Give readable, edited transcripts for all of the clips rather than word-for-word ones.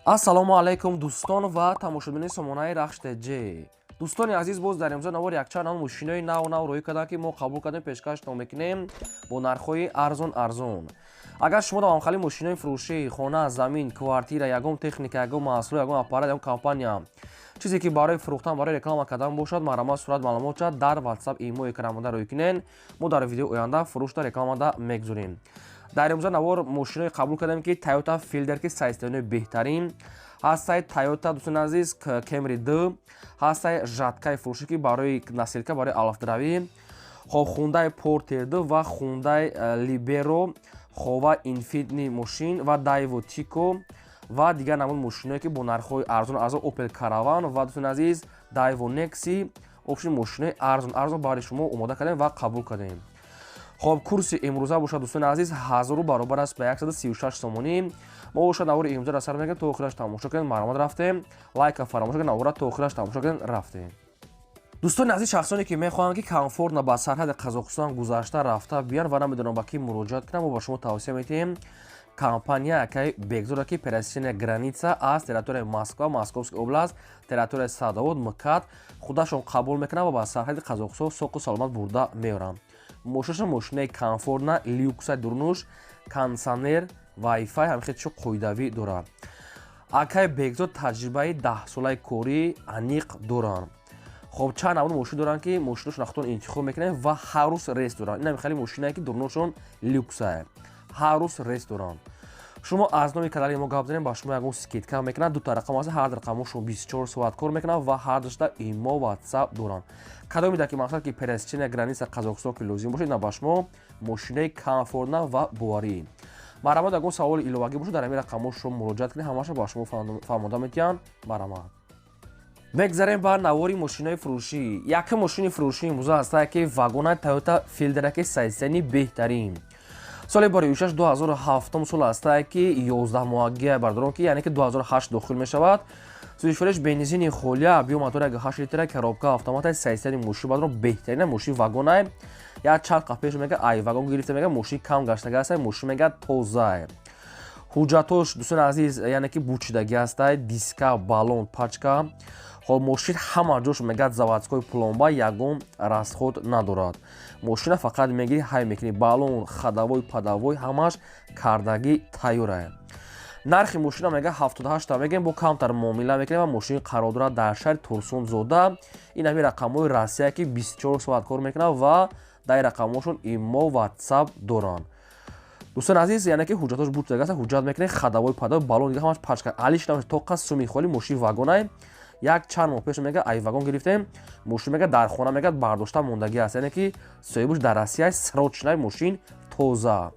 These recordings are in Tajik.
Ассалому алайкум, дӯстон ва тамошобинони сомонаи Рахш ТЖ. Дӯстони азиз, боз дар имрӯза навор якчанд нав мошинои нав нав роҳӣ кардам, ки мо қабул кардем, пешкаштон мекунем бо нархҳои арзон арзон. Агар шумо дар ҳамхели мошинои фурӯшӣ, хона, замин, квартира, ягон техника, ягон маҳсулот, ягон аппарат, ягон компания, чизе ки барои фурӯхтан, барои реклама кардан бошад, марҳамат, сурат, маълумотша дар WhatsApp, имо, экранмонда роҳӣ кунен. Мо дар видеои оянда фурӯшда, рекламада мегузорем. Дар имрӯза навор мошиное қабул кардем, ки Toyota Fielder, ки состояние беҳтарин ҳастай Toyota, дӯстони азиз, Camry 2 ҳастай, жатка и фурӯшӣ, ки барои носилка, барои алафдравӣ. Хоб, Hyundai Porter 2 ва Hyundai Libero, Howo Infiniti мошин ва Daewoo Tico ва дигар намуд мошиное, ки бо нархҳои арзон арзон, Opel Caravan ва, дӯстони азиз, Daewoo Nexi. Общий мошинои арзон арзон барои шумо омода кардем ва қабул кардем. Хоб, курси имрӯза бошад, дӯстони азиз, 1000 баробар аст ба 136 сомонӣ. Мо бошад, навори имрӯзаро сар мекунем, то охираш тамошо кунед. Марҳамат, рафтем. Лайка фаромӯш кунед, навора то охираш тамошо кунед. Рафтем. Дӯстони азиз, шахсоне ки мехоҳанд, ки комфортно ба сарҳади Қазоқистон гузашта рафта биёянд ва намедонам ба кӣ муроҷиат кунам, мо ба шумо тавсия медиҳем компания акаи Бекзода, ки пересечения граница аз территорияи Москва, Московская область, территорияи Садовод, МКАД худашон қабул мекунанд ва ба сарҳади Қазоқистон соқу саломат бурда меоранд. Мошинаша мошинаи комфортна, люкса, дурнуш, кондитсионер, вайфай, ҳамихел чио қоидавӣ дорад. Акаи Бекзод таҷрибаи 10-солаи корӣ аниқ доранд. Хоб, чанд намуд мошин доранд, ки мошиношон худтон интихоб мекунед ва ҳар рӯз рейс доранд. Ин хеле мошинае, ки дурношон люксае, ҳар рӯз рейс доранд. Шумо аз номи канали мо гап занем, ба шумо ягон скидка мекунанд. Дута рақам аст, ҳар рақамошон 24 соат кор мекунанд ва ҳар душта имо, WhatsApp доранд. Кадоме ки мақсад, ки пересечения граница Қазоқистон ки лозим бошад, на ба шумо мошинаи комфортна ва боварӣ. Марҳамат, ягон саволи иловагӣ бошад, дар ҳамин рақамҳо шумо муроҷиат кунед, ҳамаша ба шумо фаҳмода метиҳанд. Марҳамат, мегзарем ба навори мошинои фурӯшӣ. Якум мошини фурӯшии имрӯза ҳастае, ки вагона Toyota Fielder, ки состояние беҳтарин, соли бори 6 2007 сол ҳастае, ки 11 моҳагия, бардорон, ки яъне ки 2008 дохил мешавад. Сӯзишвориш бензини холия, объём мотор 8 литра, коробка автомата. Состояние мошин, бардорон, беҳтарина мошин вагонае. Як чанд қаф пеш мега ай вагон гирифта, мега мошин кам гаштага аст, мошин мега тозае. Ҳуҷҷатош, дӯстони азиз, яъне ки бучидагӣ ҳастай, диска, баллон, пачка. Хоб, мошин ҳама ҷош мегӯяд заводской пломба, ягон расход надорад. Мошина фақат мегирӣ, ҳай мекунӣ, баллон, ходовой, подовой ҳамаш кардагӣ тайёрае. Нархи мошина мега 78 мегӯем, бо камтар муомила мекунем. Ва мошин қарор дорад дар шаҳри Турсунзода. Ин ҳамин рақамҳои Россия, ки 24 соат кор мекунад ва дар рақамҳошон имо, WhatsApp доранд. Дӯстони азиз, яъне ки ҳуҷҷатош бучидагаст, ҳуҷҷат мекунед, ходовой, подовой, баллон дига ҳамаш пачка алиш намеш, тоқа суми холи. Мошин вагонай, як чанд моҳ пеш мега ай вагон гирифтем. Мошин мега дар хона мега бардошта мондагӣ аст, яъне ки соҳибаш дар Россия, срочный, мошин тоза.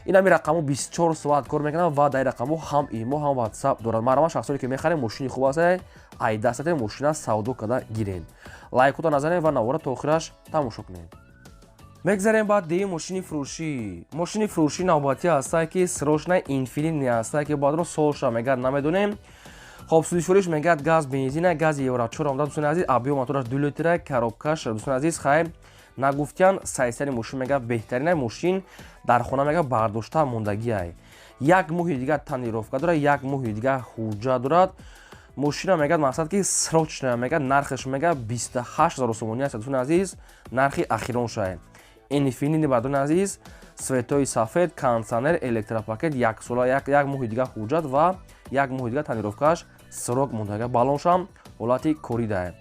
Ин ҳами рақамҳо 24 соат кор мекунанд ва дар рақамҳо ҳам имо, ҳам WhatsApp дорад. Марҳамат, шахсоне ки мехарем, мошини хуб аст, ай дастате мошина савдо карда гирен. Лайкота назанед ва навора то охираш тамошо кунед. Мегзарем ба дуюм мошини фурӯшӣ. Мошини фурӯшӣ навбатӣ ҳастае, ки срочная Инфинити ҳастае, ки баъдро солша мегӯяд намедонем. Хоб, сӯзишвориш мегӯяд газ, бензина, гази Евро 4 омда. Дӯстони азиз, объём мотораш 2 литра, коробкаш, дӯстони азиз, хай нагуфтиян. Состояние мошин мега беҳтарина, мошин дар хона мега бардошта мондагиай. Як моҳи дигар тонировка дорад, як моҳи дигар ҳуҷҷат дорад. Мошина мегӯяд мақсад ки срочная, мегӯяд нархаш мега 28 000 сомонӣ аст. Дӯстони азиз, нархи ахироншае. Инфинити, бардони азиз, цветои сафед, кондитсионер, электропакет, яксола, як моҳи дигар ҳуҷҷат ва як моҳи дигар тонировкааш срок мондага, баллоншам ҳолати коридае.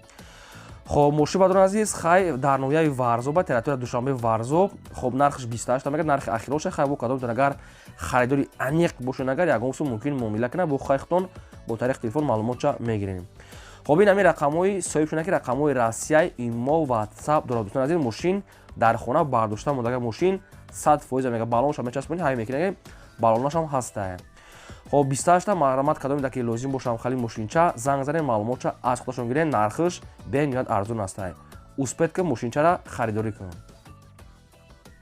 Хоб, мошин, бардони азиз, хай дар ноҳияи Варзоб, территория Душанбе, Варзоб. Хоб, нархаш 28 мега, нархи ахироша. Хай, бо кадомтон агар харидори аниқ бошед, агар ягон сум мумкин муомила кунад, бо хайхтон бо тариқи телефон маълумотша мегирем. Хоб, ин ҳамин рақамҳои соҳиб шуда, ки рақамҳои Россияи, имо, WhatsApp дорад. Дӯстони азиз, мошин дар хона бардошта мондага, мошин 100% мега, баллонша мечаспонӣ, ҳай мекунӣ, баллонашам ҳастае. Хоб, 28-та. Марҳамат, кадоме ки лозим бошам хали мошинча, занг занед, маълумотша аз худашон гиред. Нархиш бениҳоят арзон астае. Успеть ки мошинчара харидорӣ кунед.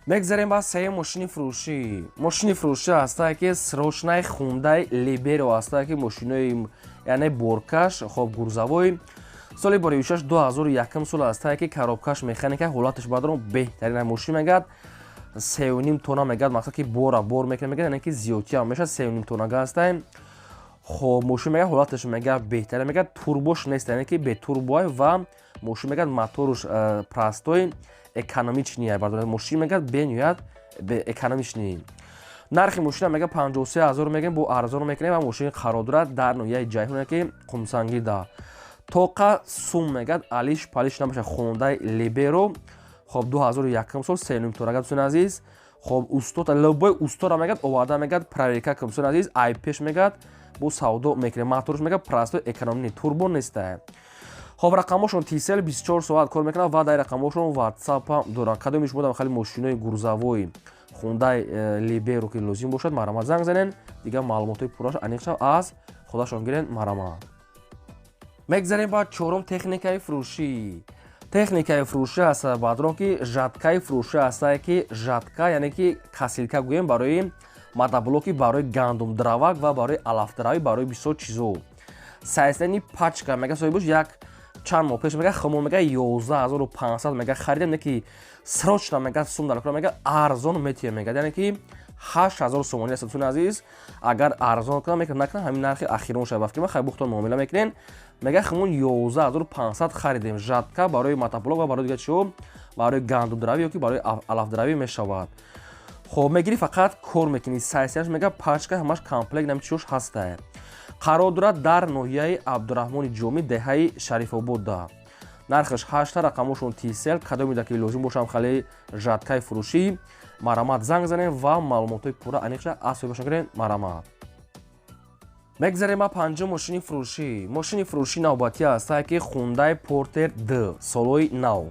Мегзарем ба сеюм мошини фурӯшӣ. Мошини фурӯшӣ ҳастае, ки срочная Хундай Либеро ҳастае, ки мошинои яъне боркаш, хоб, грузовой, соли бори 6 2001 сол ҳастае, ки коробкаш механика, ҳолаташ бадрон беҳтарин. Мошин мегӯяд 3,5 тонна, мегӯяд мақсад ки бора бор мекунад, мегӯяд, яъне ки зиёдтиам мешавад, 3,5 тоннага ҳастае. Хоб, мошин мега ҳолаташ мега беҳтар, мега турбош нест, яъне ки бетурбой ва мошин мега моторуш простой, экономичный. Бардор, мошин мега бениҳоят экономичный. Нархи мошина мега 53 000 мегем, бо арзон мекунем ва мошини қарор дорад дар ноҳияи Ҷайҳуне, ки Қумсангида. Тоқа сум мегад алиш палиш набошад. Хондай Либеро, хоб, 2001 сол, сенум торага, дӯстони азиз. Хоб, устод, любой устора мегад оварда, мегад проверка кун, дӯстони азиз, ай пеш мегад бо савдо мекунем. Моторш мега простой, экономный, турбо нестае. Хоб, рақамошон Тисел, 24 соат кор мекунад ва дар рақамошон Ватсап доранд. Кадоми шумо дар хали мошинои грузовой Хундай Либеро ки лозим бошад, марҳамат, занг занен. Дигар маълумотҳои пурраш аниқша аз худашон гирен, марҳамат. Мегзарем ба чорум техникаи фурӯшӣ. Техникаи фурӯшӣ аст баъдрон ки жаткаи фурӯшӣ ҳастае, ки жатка, яъне ки косилка гӯем, барои мотоблоки, барои гандумдравак ва барои алафдравӣ, барои бисёр чизо. Состояние пачка мега соҳибош як чанд моҳ пеш мега хумон мега 11 500 мега харидем, не ки срочно мега сум дар мега арзон метиҳем, мега, яъне ки 8000 сомонӣ аст. Дӯстони азиз, агар арзон кунам, мекунам, накунам, ҳамин нархи ахирон шава. Фикр хай бухтон муомила мекунен. Мега хумон 11 500 харидем жатка барои мотоблок ва барои дигар чиҳо, барои гандумдравӣ ё ки барои алафдравӣ мешавад. Хоб, мегирӣ, фақат кор мекунӣ. Состояние ш мега пачка, ҳамаш комплект, нами чиҳош ҳастае. Қарор дорад дар ноҳияи Абдураҳмони Ҷомӣ, деҳаи Шарифободда. Нархаш ҳашта, рақамошон Тисел. Кадомида ки лозим бошам хеле жаткаи фурӯшӣ, марҳамат, занг занем ва маълумотҳои пурра аниқша аз соҳибашон гирем, марҳамат. Мегзарем ба панҷум мошини фурӯшӣ. Мошини фурӯшӣ навбатӣ ҳастае, ки Хундай Портер Д, солҳои нав,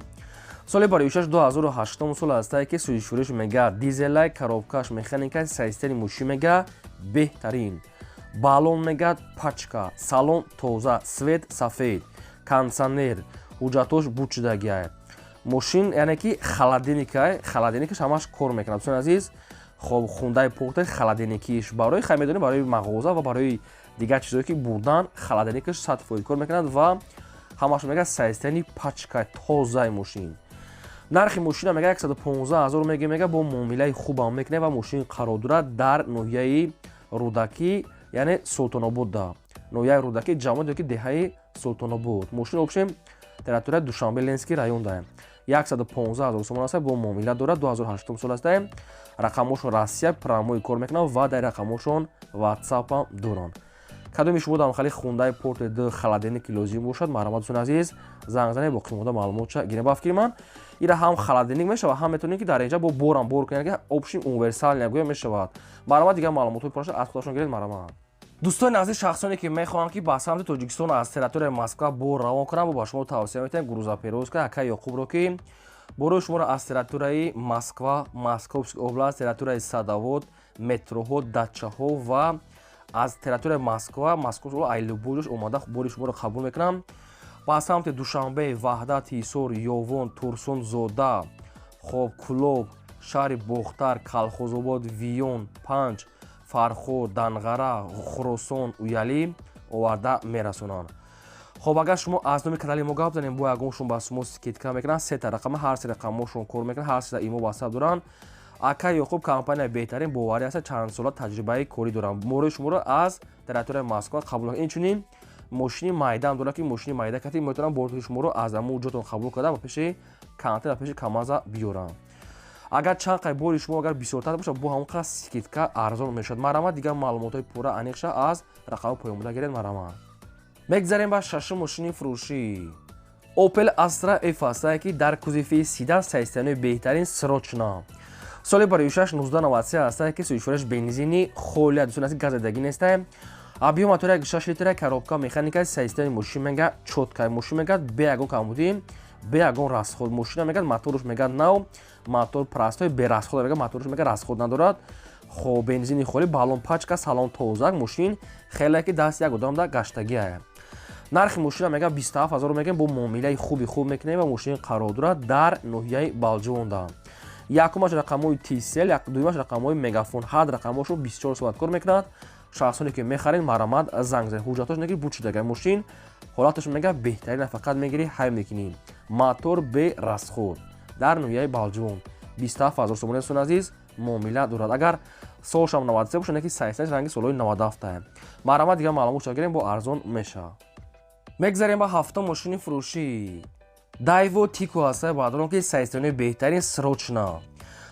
соли бароишаш 2008 сол ҳастае, ки сӯзишвориш мега дизелай, коробкаш механика. Состояние мошин мега беҳтарин, баллон мега пачка, салон тоза, свет сафед, кондитсионер, ҳуҷҷатош буд шудагиай. Мошин, яъне ки холодильникай, холодильникаш ҳамаш кор мекунад, дӯстони азиз. Хоб, Хундай Портер холодильникиш барои, хай медонем, барои мағоза ва барои дигар чизое ки бурдан, холодильникаш 100% кор мекунад ва ҳамаш мега состояние пачка, тозаи мошин. Нархи мошина мега 115 ҳазор мега, мега бо муомилаи хубам мекунем ва мошин қарор дорад дар ноҳияи Рӯдакӣ, яъне Султонободда, ноҳияи Рӯдакӣ, ҷамоат ёки деҳаи Султонобод. Мошин общем территорияи Душанбе, Ленинский район даем. 115 ҳазор сомон аст, бо муомила дорад, 2008 сол астаем. Рақамошон Россия, прямой кор мекунанд ва дар рақамошон Ватсапам доранд. Кадоми шумо дар хали Хундай Портер Д холодильники лозим бошад, марҳамат, дӯстони азиз, занг занед, боқимонда маълумотша гирем. Ба фикри ман, ира ҳам холодильник мешавад, ҳам метавонед, ки дар инҷа бо борам бор кунед, ки общем универсальный гӯя мешавад. Марҳамат, дигар маълумотҳои пурраша аз худашон гиред, марҳамат. Дӯстони азиз, шахсоне ки мехоҳанд, ки ба самти Тоҷикистон аз территорияи Москва бор равон кунанд, ба шумо тавсия метиҳем грузоперевозка ака Ёқубро, ки борои шуморо аз территорияи Москва, Московский область, территорияи Садовод, метроҳо, дачаҳо ва аз территорияи Москва, Москва ай любой ҷош омада бори шуморо қабул мекунам. Ба самти Душанбе, Ваҳдат, Ҳисор, Ёвон, Турсунзода, хоб, Кулоб, шаҳри Бохтар, Калхозобод, Виён, Панҷ, Фархор, Данғара, Хуросон, Уялӣ оварда мерасонанд. Хоб, агар шумо аз номи канали мо гап занем, бо ягоншон ба шумо скидка мекунанд. Сета рақама, ҳар се рақамошон кор мекунанд, ҳар сета имо ватсап доранд. Ака Ёқуб компания беҳтарин, боварӣ аст, чандсола таҷрибаи корӣ доранд. Морои шуморо аз территорияи Москва қабул. Инчунин мошини майдаам дорад, ки мошини майда кати метавонам бори шуморо аз ҳамун ҷотон қабул карда, ба пеши контейнер, ба пеши камаза биёрам. Агар чанд қай бори шумо агар бисёртар бошад, бо ҳамон қадр скидка, арзон мешавад. Марҳамат, дигар маълумотҳои пурра аниқша аз рақами поёнбуда гиред, марҳамат. Мегзарем ба шашум мошини фурӯшӣ. Opel Astra F ҳастае, ки дар кузови седан, состояние беҳтарин, срочно. Соли бароишаш 1993 ҳастае, ки сӯзишвориш бензини холия, дӯстон аст, газадагӣ нестае. Объём мотори 6 литра, коробка механика. Состояние мошин мега чёткая, мошин мега бе ягон камбудӣ, бе ягон расход. Мошина мега моторуш мега нав, мотор простой, берасход мега, моторуш мега расход надорад. Хоб, бензини холӣ, баллон пачка, салон тозак, мошин хеле ки даст як одамда гаштагиае. Нархи мошина мега 27 ҳазор мегем, бо муомилаи хуби хуб мекунем ва мошин қарор дорад дар ноҳияи Балҷувонда. Якумаш рақамҳои Тисел, дуюмаш рақамҳои Мегафон. Ҳар рақамҳошо 24 соат кор мекунад. Шахсоне ки мехаред, марҳамат, занг занед. Ҳуҷҷатош неги буд шудага. Мошин ҳолаташ мега беҳтарин, фақат мегирӣ, ҳай мекунӣ. Мотор бе расход, дар ноҳияи Балҷувон, 27 ҳазор сомони. Дӯстони азиз, муомила дорад. Агар солшам 93 бошад, не ки 88 ранги солҳои 97. Марҳамат, дигар маълумотша гирем, бо арзон мешавад. Мегзарем ба ҳафтум мошини фурӯшӣ. Дайво Тико ҳастае, баъдон ки состояние беҳтарин, срочно.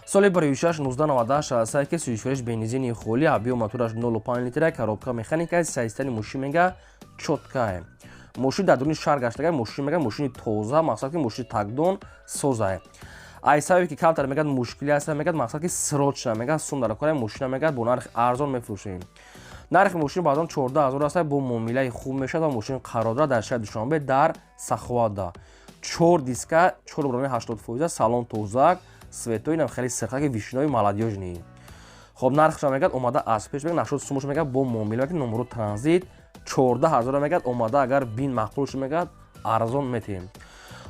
Соли 16 1998 ҳастае, ки сӯзишвориш бензини холӣ, объём мотораш 0,5 литра, коробка механика, состояние мошин мега чёткае. Мошин дар дуруни шаҳр гаштага, мошин мега мошини тоза, мақсад ки мошини такдон созае. Ай сабабе ки камтар мегӯяд мушкилӣ аст, мегӯяд мақсад ки срочно, мегӯяд сум дар кора, мошина мегӯяд бо нархи арзон мефурӯшем. Нархи мошин баъзан 14 000 аст, бо муомилаи хуб мешавад ва мошин қарор дорад дар шаҳри Душанбе, дар Саховатда. Чор диска, чор брони 80%, салон тозак, светои нам хеле сирхаки вишнои молодёжный. Хоб, нархша мегӯяд омада аз пеш мегӯяд нашуд, сумуш мегӯяд бо муомила, ки номеро транзит 14 000 мегӯяд, омада агар бин маъқул шуд, мегӯяд арзон метиҳем.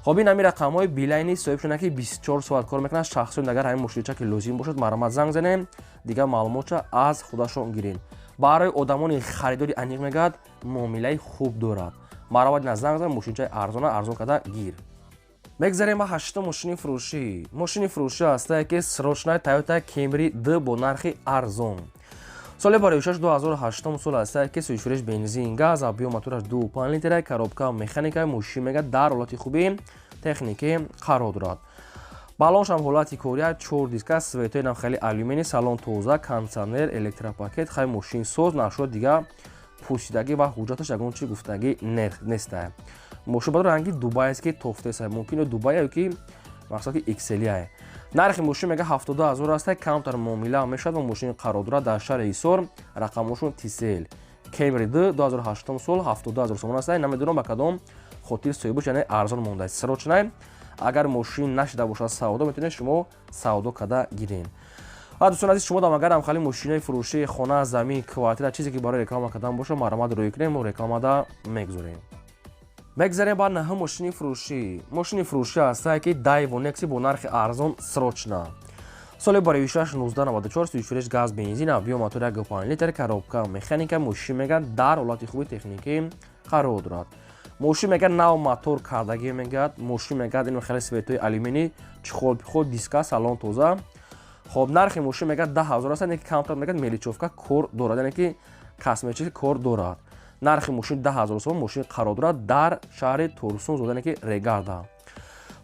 Хоб, ин ҳамин рақамҳои Билайни соҳиб шуда, ки 24 соат кор мекунад. Шахсони агар ҳамин мошинча ки лозим бошад, марҳамат, занг занем, дигар маълумотша аз худашон гирем. Барои одамони харидори аниқ мегӯяд муомилаи хуб дорад. Марҳамат, ина занг зан, мошинчаи арзона арзон карда гир. Мегзарем ба ҳаштум мошини фурӯшӣ. Мошини фурӯшӣ ҳастае, ки срочная Toyota Camry D бо нархи арзон. Соли бароишаш 2008 сол ҳастае, ки сӯзишвориш бензин, газ, объём мотораш 2,5 литра, коробка механика, мошин мегӯяд дар ҳолати хуби техникӣ қарор дорад. Балоншам ҳолати кория, чор диска, светои нам хеле алюминий, салон тоза, кондитсионер, электропакет, хай мошин соз нашуд, дига пӯсидагӣ ва ҳуҷҷаташ ягон чи гуфтагӣ нестае. Мошин бадор ранги дубайст, ки тофтеса, мумкин Дубай ё ки мақсад ки XLI. Нархи мошин мега 72 000 аст, камтар муомила мешавад ва мошин қарор дорад дар шаҳри Ҳисор, рақамошон Тисел. Camry D 2008 сол 72 000 сомон аст. Намедонам ба кадом хотир соҳибаш яъне арзон мондааст. Срочно, агар мошин нашида бошад савдо, метавонед шумо савдо карда гиред. Ва дӯстон азиз, шумо дам агар ҳамхали мошинои фурӯшии хона, замин, квартира, чизе ки барои реклама кардан боша, марҳамат, рӯй кунем, мо рекламада мегузорем. Мегзарем ба наҳум мошини фурӯшӣ. Мошини фурӯшӣ ҳастае, ки Дайво Некси бо нархи арзон, срочно. Соли бароишаш 1994, сӯзишвориш газ, бензин, объём мотор 1,5 литр, коробка механика, мошин мегӯяд дар ҳолати хуби техникӣ қарор дорад. Мошин мегӯяд нав мотор кардагӣ, мегӯяд мошин мегӯяд ин хеле светои алюминий, чехол пихол, диска, салон тоза. Хоб, нархи мошин мегӯяд 10 000 аст, яъне ки камтар мегӯяд мелочёвка кор дорад, яъне ки косметический кор дорад. Нархи мошин 10 000 сомон, мошин қарор дорад дар шаҳри Турсунзода, яъне ки Регарда.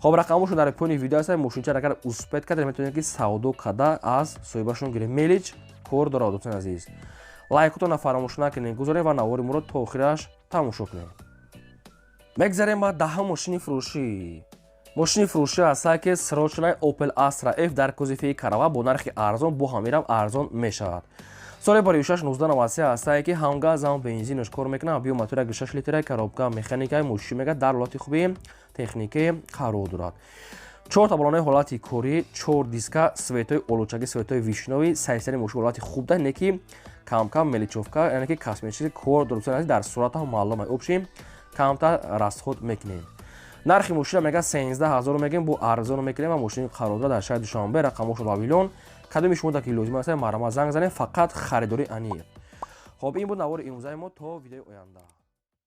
Хоб, рақамошон дар поёни видео аст. Мошинча агар успеть карда, метавонед ки савдо карда аз соҳибашон гиред. Мелочь кор дорад. Дӯстони азиз, лайкотонро фаромӯш накунед, гузоред ва навори моро то охираш тамошо кунед. Мегзарем ба даҳум мошини фурӯшӣ. Мошини фурӯшӣ ҳастае, ки срочная Opel Astra F дар кузови карава бо нархи арзон, бо ҳамирам арзон мешавад. Соли бароишаш 1993 ҳастае, ки ҳам газ, ҳам бензинаш кор мекунад, объём мотор 6 литра, коробка механика, мошин мегӯяд дар ҳолати хуби техникӣ қарор дорад. Чор таблонаи ҳолати корӣ, чор диска, светои олучагӣ, светои вишнёвый, состояние мошин ҳолати хуб да, не ки камкам мелочёвка, яъне ки косметический кор дорад, дар суратам маълум ай, общем камтар расход мекунем. Нархи мошина мегӯяд 13 000 мегӯем, бо арзоно мекунем ва мошини қарор дорад дар шаҳри Душанбе, рақамошо Вавилон. Кадоми шумо ки лозим аст, марҳамат, занг занед, фақат харидори аниқ. Хоб, ин буд навори имрӯзаи мо. То видеои оянда.